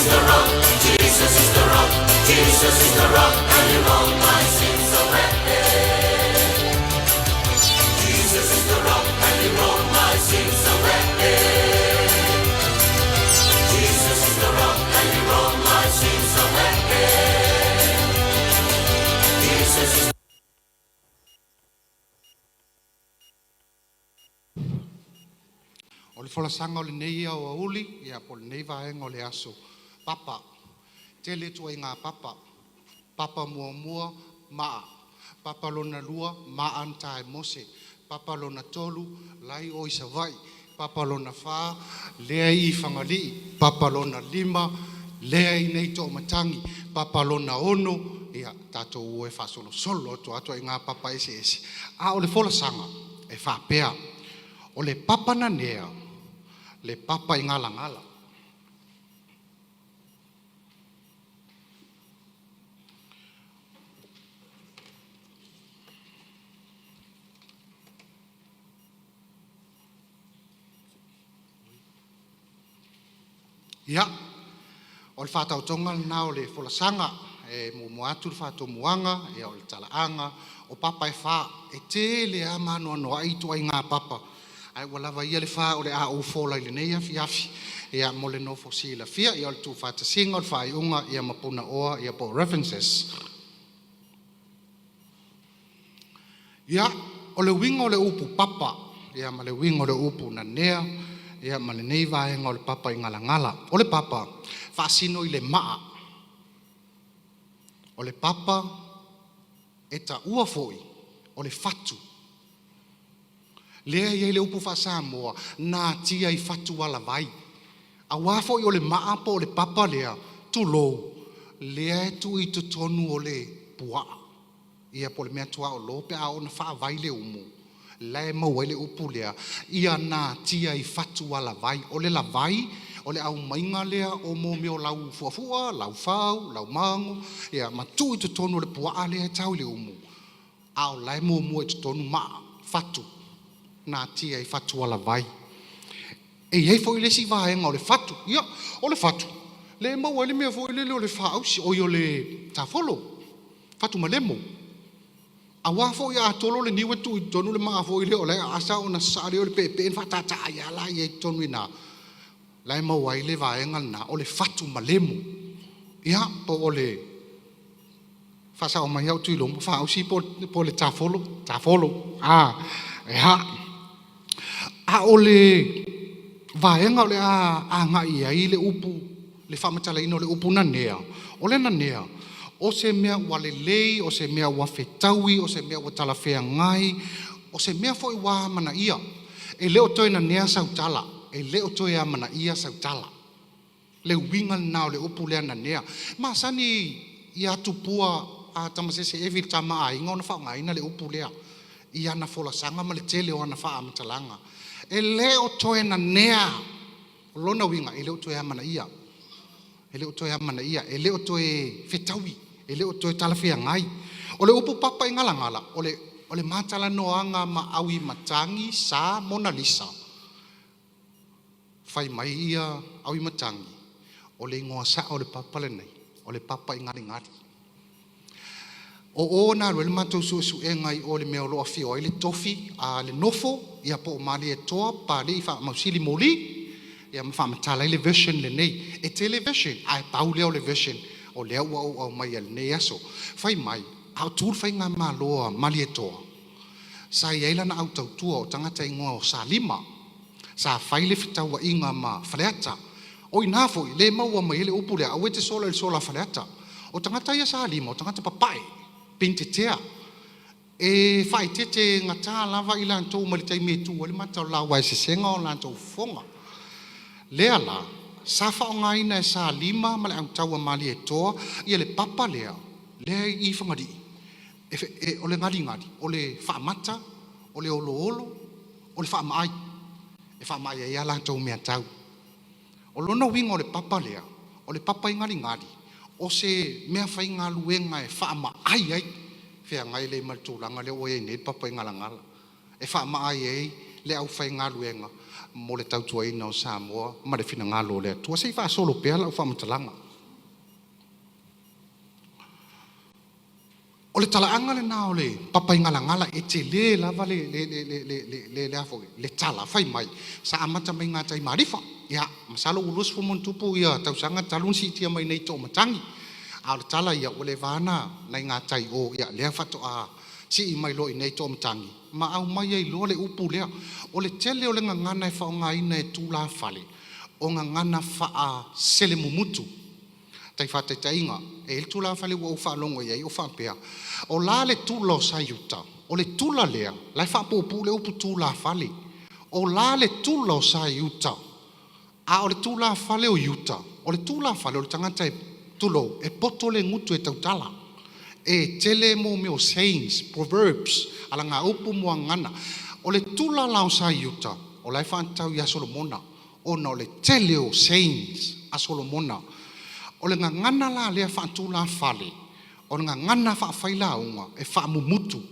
is the rock, Jesus is the rock, Jesus is the rock, and he rolled my sins away. Jesus is the rock, and he rolled my sins away. Jesus is the rock, and he rolled my sins away. Jesus is. O le folasaga o lenei aoauli, ia, po o lenei vaega o le aso, papa. Tele ituaiga papa. Papa muamua, maa. Papa lona lua, maa na tae mose. Papa lona tolu, lai o i Savaii. Papa lona fa, lea i Fagalii. Papa lona lima, lea i nei Toamatangi. Papa lona ono, ia, tatou o e faasolosolo atu lava ituaiga papa eseese. A o le folasaga, e faapea, o le papa nanea, le papa i galagala. Ia, o le faataotoga lena o le folasaga e muamua atu le faatomuaga, ia o le talaaga o papa e fa. E tele lava ma anoanoai ituaiga papa, ae ua lava ia le fa o le a ou fola i lenei afiafi, ia mo le nofo silafia. Ia o le tuufaatasiga o le faaiuga, ia ma punaoa ia po o references. Ia, o le uiga o le upu papa, ia ma le uiga o le upu nanea, ia ma lenei vaega o le papa i galagala. O le papa, faasino i le maa. O le papa e taua foi o le fatu. Lea e i ai le upu faa-Samoa, natia i fatualavai. Aua foi o le maa po o le papa lea, tulou, lea e tuu i totonu o le puaa, ia po o le mea tuaolo pe a oo ina faavai le umu, la e maua ai le upu lea, ia natia i fatualavai. O le lavai, o le aumaiga lea o mea o lau fuafua, laufau, laumago, ia ma tuu i totonu o le puaa lea e tau i le umu, a o la e muamua i totonu maa, fatu, natia i fatualavai. E i ai foi le isi vaega o le fatu. Ia, o le fatu, lea e maua ai le mea foi lele o le faaausi, oi o le tafolo, fatu malemo. Aua foi a tolo le niu e tuu i totonu le maa foi lea o la e aasa ona sasaa lea o le peepee ona faataataa ai lava lea i totonu i ina, la e maua ai le vaega lena o le fatu malemo. Ia, po o le faasao mai au Tuiloma, faausi po o le tafolo, tafolo. A, ia. A o le vaega o le a agai i ai le upu, le faamatalaina o le upu nanea, o le nanea, o se mea ua lelei, o se mea ua fetaui, o se mea ua talafeagai, o se mea foi ua amanaia. E le o toe nanea sau tala, e le o toe amanaia sau tala. Le uiga lena o le upu lea nanea. E masani ia tupua a tamasese Evi i le tama a aiga ona faaaogaina le upu lea i ana folasaga ma le tele o ana faamatalaga. E le o toe nanea. O lona uiga, e le o toe amanaia. E le o toe amanaia, e le o toe fetaui, e le o toe talafeagai. O le upu papa i galagala, o le matalanoaga ma Auimatagi Sa Monalisa, fai mai ia Auimatagi, o le igoa sao o le papa lenei, o le papa i Galigali. O o na alu ai le matou suesuega i o i le mea o lo o afio ai le tofi a le nofo, ia po o Malietoa Papalii Faamausili Moli, ia ma faamatala ai le version lenei. E tele version, ae pau lea o le version o lea ua ou aumaia i lenei aso. Fai mai, a o tu le faigamalo a Malietoa, sa i ai lana au tautua o tagata igoa o Salima, sa fai le fetauaiga ma Faleata. O i ina foi lea e maua mai ai le upu lea, aua e te sola i le sola a Faleata. O tagata ia Salima, o tagata papae, pini tetea. E faaeteete gata lava i latou mai le taimi e tu ai le mata o le la aua e sesega o latou fofoga. Lea la sa faaaogaina e Salima ma le autaua Malietoa ia le papa lea, lea e i Fagalii, o le galigali, o le faamata, o le oloolo, o le faamaai, e faamaai ai a latou meatau. O lona uiga o le papa lea, o le papa i Galigali, o se mea faigaluega e faamaai ai, feagai lea ma le tulaga lea ua i ai nei le papa i Galagala, e faamaai ai le aufaigaluega mo le tautuaina o Samoa ma le finagalo o le Atua. Se i faasolo pea lau faamatalaga. O le talaaga lena o le Papaigalagala, e tele lava le, le, le, le, le, le, le, le, a foi, le tala fai mai sa amata mai gatai malifa. Ia, masalo ua 20 plus ia tausaga talu ona siitia mai nei toamatagi. A o le tala ia ua leva na nai gatai o ia lea faatoa sii mai loa i nei toamatagi ma aumai ai loa le upu lea. O le tele o le gagana e faaaogaina e tulafale, o gagana faaselemumutu. Tai faataitaiga, e i ai le tulafale ua ou faalogo i ai o faapea, o la le tula o Saiuta, o le tula lea, la e faapuupuu le upu tulafale. O la le tula o Saiuta, a o le tulafale o Iuta, o le tulafale o le tagata e, tulou, e poto le gutu e tautala. E tele mo mea o sayings, proverbs, alagaupu muagagana. O le tula la o Saiuta, o la e faatatau ia Solomona, ona o le tele o sayings a Solomona. O le gagana la lea faatulafale, o le gagana faafailauga e faamumutu.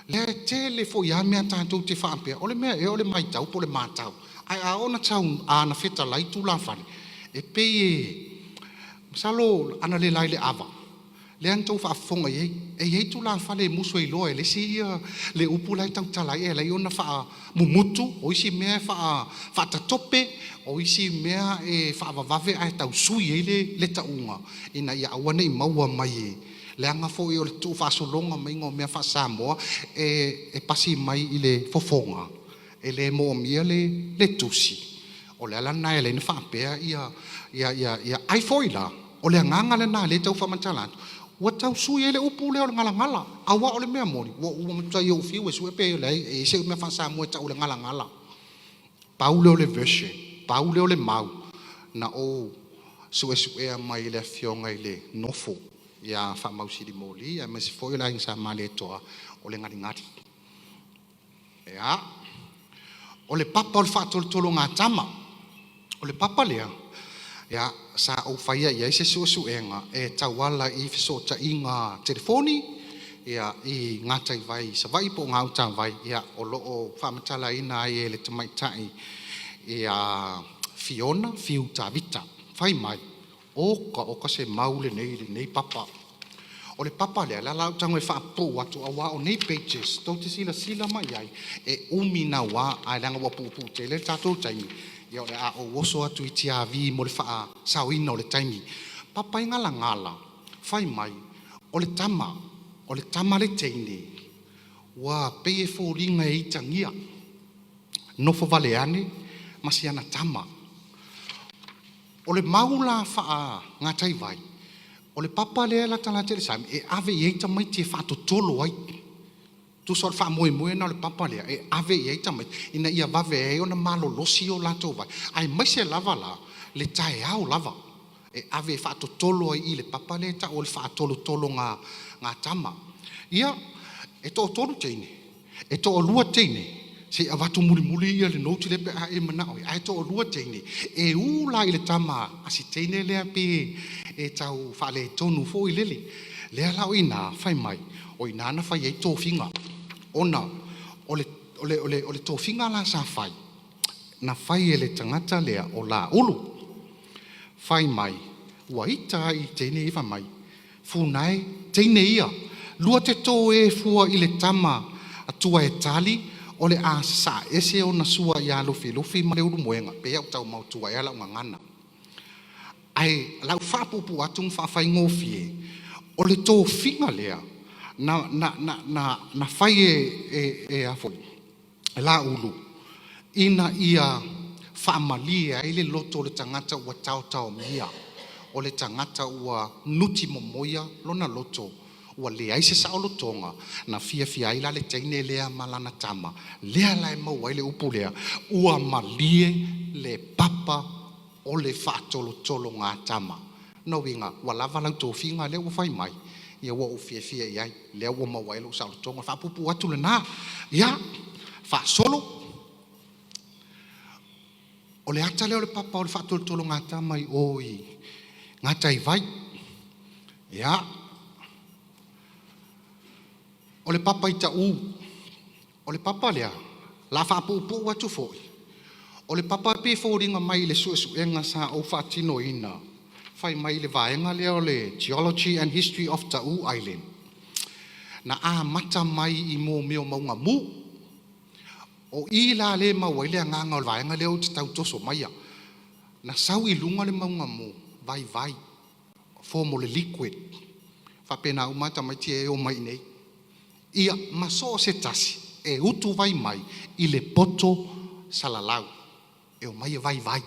Lea e tele foi a mea tatou te faapea, o le mea ea o le matau po o le matau, ae a oo ina tau ana fetalai tulafale, e pei e masalo ana le la i le ava, lea na outou faafofoga i ai, e i ai tulafale e musu ai loa e le isi ia le upu la e tautala ai e alai ona faamumutu, o isi mea e faatatope, o isi mea e faavavave ae tausui ai le tauga ina ia aua ne i maua mai e leaga foi o le tuufaasologa maiga o mea faa-Samoa e pasi mai i le fofoga, e le moomia le tusi. O le ala lena e alai ona faapea ia ia ia ia ai foi la, o le agaga lena lea e tau faamatala atu, ua tau sui ai le upu lea o le galagala, aua o le mea moni, ua matuai ou fiu e sue pe leai e i ai se mea faa-Samoa e tau o le galagala. Pau lea o le version, pau lea o le mau na ou suesuea mai i le afioga i le nofo ia Faamausili Moli aemaise foi o le Aiga Sa Malietoa, o le galigali. Ia, o le papa o le faatolotologatama, o le papa lea, ia, sa ou faia i ai se suesuega e tauala i fesootaiga telefoni, ia, i gataivai i Savaii po o Gautavai, ia, o lo o faamatalaina ai e le tamaitai ia Fiona Fiu Tavita. Fai mai, oka oka se mau lenei lenei papa. O le papa lea, la la ou tago e faapupuu atu, aua o nei pages, tou te silasila mai ai, e umi naua, ae leaga ua puupuu tele le tatou taimi, ia o le a ou oso atu i tiavi mo le faasaoina o le taimi. Papaigalagala, fai mai, o le tama, o le tama le teine, ua pei e foliga e itagia, nofo vale ane ma siana tama. O le mau la faagataivai, o le papa lea e latalata i le sami, e ave i ai tamaiti e faatotolo ai. Tusa o le faamoemoe lena o le papa lea, e ave i ai tamaiti, ina ia vave ai ona malolosi o latou vai, aemaise lava la le taeao lava, e ave e faatotolo ai i le papa lea e tau o le faatolotolo gatama. Ia, e toatolu teine, e toalua teine, se i avatu mulimuli ia le note lea pe a e manao ai, ae toalua teine, e u la i le tama a si teine lea pe e tau faaletonu foi lele. Lea la o i ina, fai mai, o i ina na fai ai tofiga, ona o le tofiga la sa fai, na fai e le tagata lea o Laulu. Fai mai, ua ita ai i teine ia fai mai, funae teine ia, lua te toe fua i le tama atua e tali, o le a sasaa ese ona sua ia Lufilufi ma le Ulumoega, pe au tau mautua ea lau gagana. Ae lau faapuupuu atu ma faafaigofie, o le tofiga lea na fai e a foi, e Laulu, ina ia faamalie ai le loto o le tagata ua taotaomia, o le tagata ua nuti momoia lona loto, ua leai se saolotoga, na fiafia ai la le teine lea ma lana tama, lea la e maua ai le upu lea, ua malie le papa o le faatolotolo gatama. Na uiga, ua lava lau tofiga lea ua fai mai, ia ua ou fiafia i ai, lea ua maua ai lou saolotoga. Faapuupuu atu lena. Ia, faasolo. O le ata lea o le papa o le faatolotolo gatama i o i Gataivai. Ia, o le papa i Tau. O le papa lea, la faapuupuu atu foi, O le papa e pei e foliga mai i le suesuega sa ou faatinoina fai mai le vaega lea o le Geology and History of Ta'u Island, na amata mai i mea o mauga mu. O i la lea e maua ai le agaga o le vaega lea ou te tau toso maia. Na sau i luga le mauga mu, vaivai, form o le liquid. Faapena uma tamaiti e o mai nei. Ia, ma so o se tasi e utuvai mai i le poto salalau. E o mai e vaivai.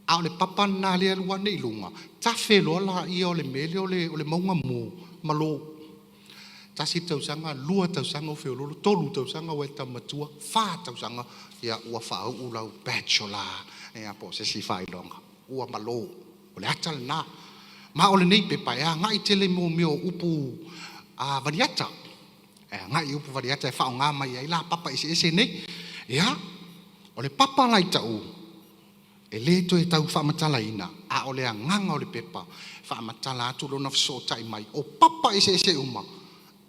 A o le papa lena lea e alu ane i luga, tafe loa laia o le mea lea o le mauga mu, malo. 1 tausaga, 2 tausaga o feololo, 3 tausaga ua e tama matua, 4 tausaga, ia ua faauu lau bachelor, ia po o se isi faailoga. Ua malo. O le ata lena. Ma o lenei pepa e agai tele mo mea o upu a valiata. E agai i upu valiata e faaaoga mai ai la papa eseese nei. Ia, o le papa la i ta'u, e lē toe tau faamatalaina, a o le agaga o le pepa, faamatala atu lona fesootai mai o papa eseese uma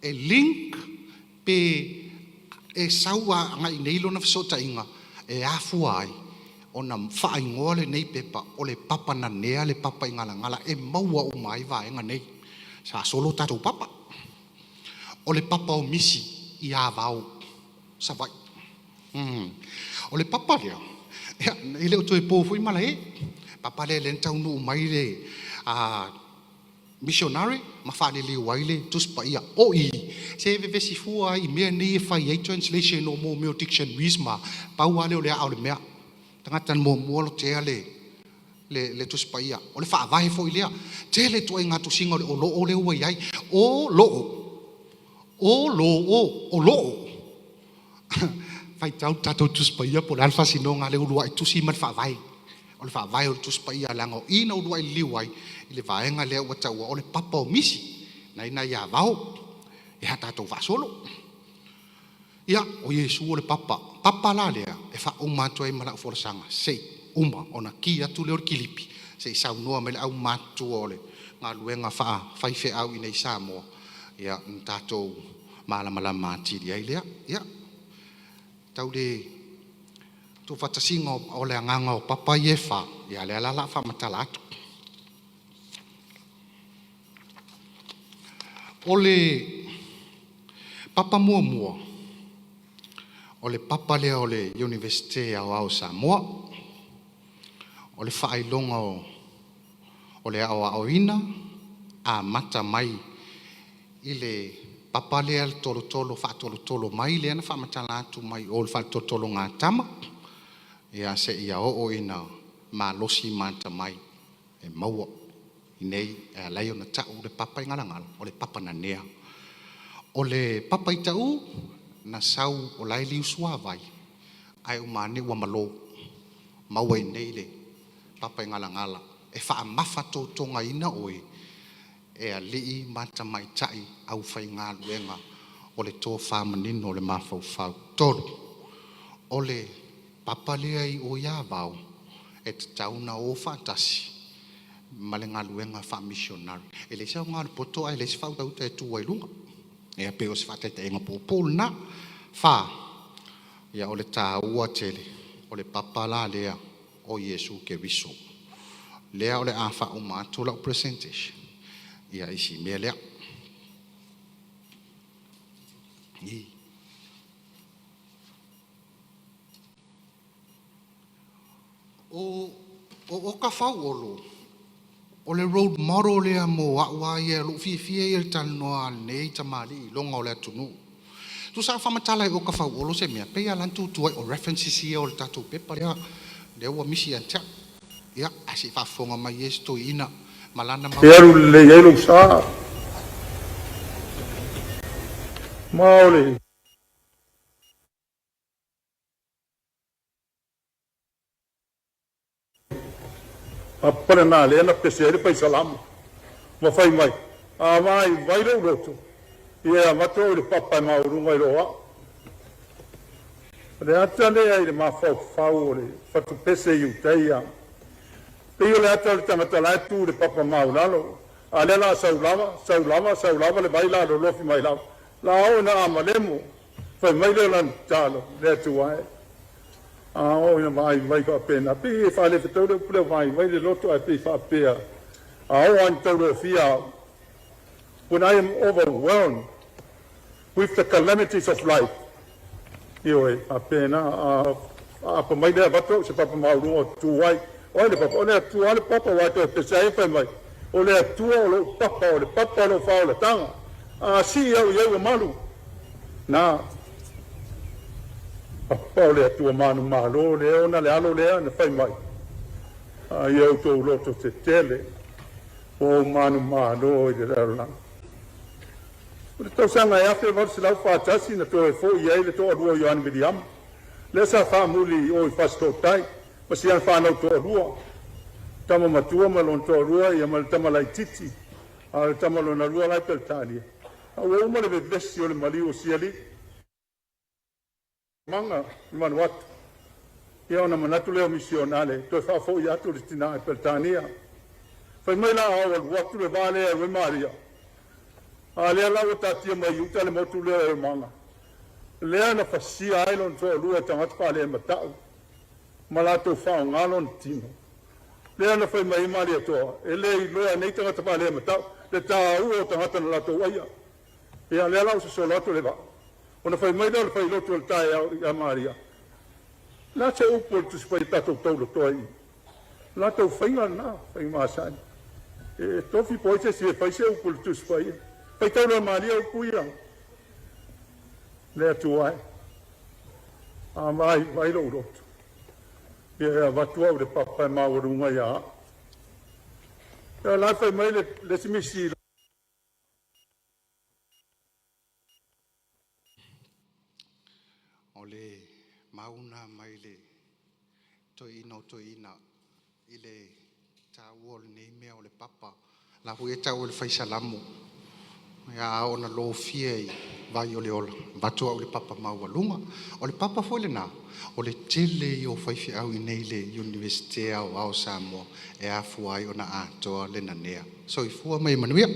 e link pe e sau agai nei lona fesootaiga e afua ai ona faaigoa lenei pepa o le papa nanea le papa i galagala e maua uma ai vaega nei. Sa solo tatou papa. O le papa o misi i Avao, Savaii. O le papa lea, ia, e le o toe po foi malae. Papa lea lea na taunuu mai le missionary ma faaliliu ai le Tusi Paia. O i, se vevesi fua ai i mea nei e fai ai translation o mo mea o dictionaries ma pau lava lea o le aa o le mea. Tagata na muamua lotea le Tusi Paia. O le faavae foi lea. Tele ituaiga tusiga o le oloo lea ua i ai. O loo, o lo o, o loo. Faitau le tatou Tusi Paia po o le a le faasinoga a le uluai tusi ma le faavae. O le faavae o le Tusi Paia leaga o i na uluai liliu ai i le vaega lea ua taua o le papa o misi na i ina i Avao. Ia tatou faasolo. Ia, o Iesu o le papa. Papa la lea e faauma atu ai ma lau folasaga sei uma ona ki atu lea o le kilipi se i saunoa mai le aumatutua o le galuega faafaifeau i nei Samoa, ia na tatou malamalama atili ai lea. Ia, tau le tuufaatasiga o le agaga o papa ia e fa, ia lea la o le a faamatala atu. O le papa muamua, o le papa lea o le Iunivesite Aoao o Samoa. O le faailoga o le aoaoina amata mai i le papa lea le tolotolo faatolotolo mai lea na faamatala atu mai o le faaletolotologatama, ia seia oo ina malosi ma atamai e maua nei e ala ai ona tau le papa i Galagala o le papa nanea. O le papa i Ta'u na sau o la e liu suavai ae uma ane ua malo maua i nei le papa i Galagala e faamafatotogaina oe e alii ma tamaitai aufaigaluega o le tofa manino o le mafaufau. Tolu, o le papa lea i o i Avao e tatau ona o faatasi ma le galuega faamisionare. E leai se aoga o le poto ae leai se faautauta e tu ai luga. Ia pei o se faataitaiga puupuu lena. Fa, ia o le taua tele o le papa la lea o Iesu Keriso. Lea o le a faauma atu lau presentation ia isi mea lea. O Oka Fauolo, o le role model lea mo au a ia lou fiafia ia i le talanoa a lenei tamalii iloga o le atunuu. Tusa a faamatala e Oka Fauolo se mea, pei lava la na tutu ai o references ia o le tatou pepa lea, lea ua misi ia te au. Ia, ae se i faafofoga mai e se toeaina ma lana E alu lelei ai lou sa. Ma o le papa lena lea na pese ai le faisalamo ma fai mai, A vaivai lou loto, ia e avatu au i le papa e maualuga i lo au. O le ata lea i le mafaufau o le fatupese i Utaia, pei o le ata o le tagata la e tu i le papa maualalo, a lea la sau lava, sau lava, sau lava le vai la lolofi mai lava. La o ina amalemo, fai mai lea o lana tatalo, le Atua e. A oo ina vaivai faapena, pei e faalefetau le upu lea vaivai le loto, ae pei faapea, a oo lava ina taulofia au, when I am overwhelmed with the calamities of life, ioe, faapena, a aapa mai lea avatu au se papa maualuga o tu ai. O ai le papa? O le Atua le papa, ua toe pese ai fai mai, o le Atua o lou papa, o le papa o lou faaolataga. A sii au i ai ua malu. Na, papa o le Atua manumalo lea ona le alo lea na fai mai. A ia outou loto tetele, ua ou manumalo i le lalolagi. O le tausaga e 1841 na toe fo'i ai le toalua o Ioane Viliama, lea sa faamuli i o i Fasitootai, ma si ana fanau toalua, tama matua ma lona toalua ia ma le tama laitiiti, a o le tama lona lua la e Peretania. A ua uma le vevesi o le maliu o sialii maga i Vanuatu. Ia ona manatu lea o misionale toe faafo'i atu le tinā i Peretania. Fai mai la au alu atu le vā lea e Maria. A lea la ua taatia mai i uta le motu lea o Maga. Lea na fasia ai lona toalua e tagata faalemata'u ma latou faaaogā lona tino. Lea na fai mai ai Malietoa, e le iloa nei tagata faalemata'u le tāua o tagata na latou aia. Ia lea la ua sosolo atu le vaa. Ona fai mai lea o le failotu o le taeao ia Maria. La se upu o le Tusi Paia tatou taulotoa i. Latou faiga lena, faiga masani. E tofi po ai se isi e fai se upu o le Tusi Paia. Faitau loa e Maria upu ia. Le Atua e. A vaivai lou loto. Ia e avatu au le papa e maualuga ia au. Ia la fai mai le isi misi. O le mauna mai le toeaina o toeaina i le taua o lenei mea o le papa. La foi e tau o le faisalamo. Ia ona lofia i vai o le ola, avatu au le papa maualuga. O le papa foi lena, o le tele i o faifeau i nei le Iunivesite Aoao o Samoa e afua ai ona atoa le nanea. Soifua ma ia manuia.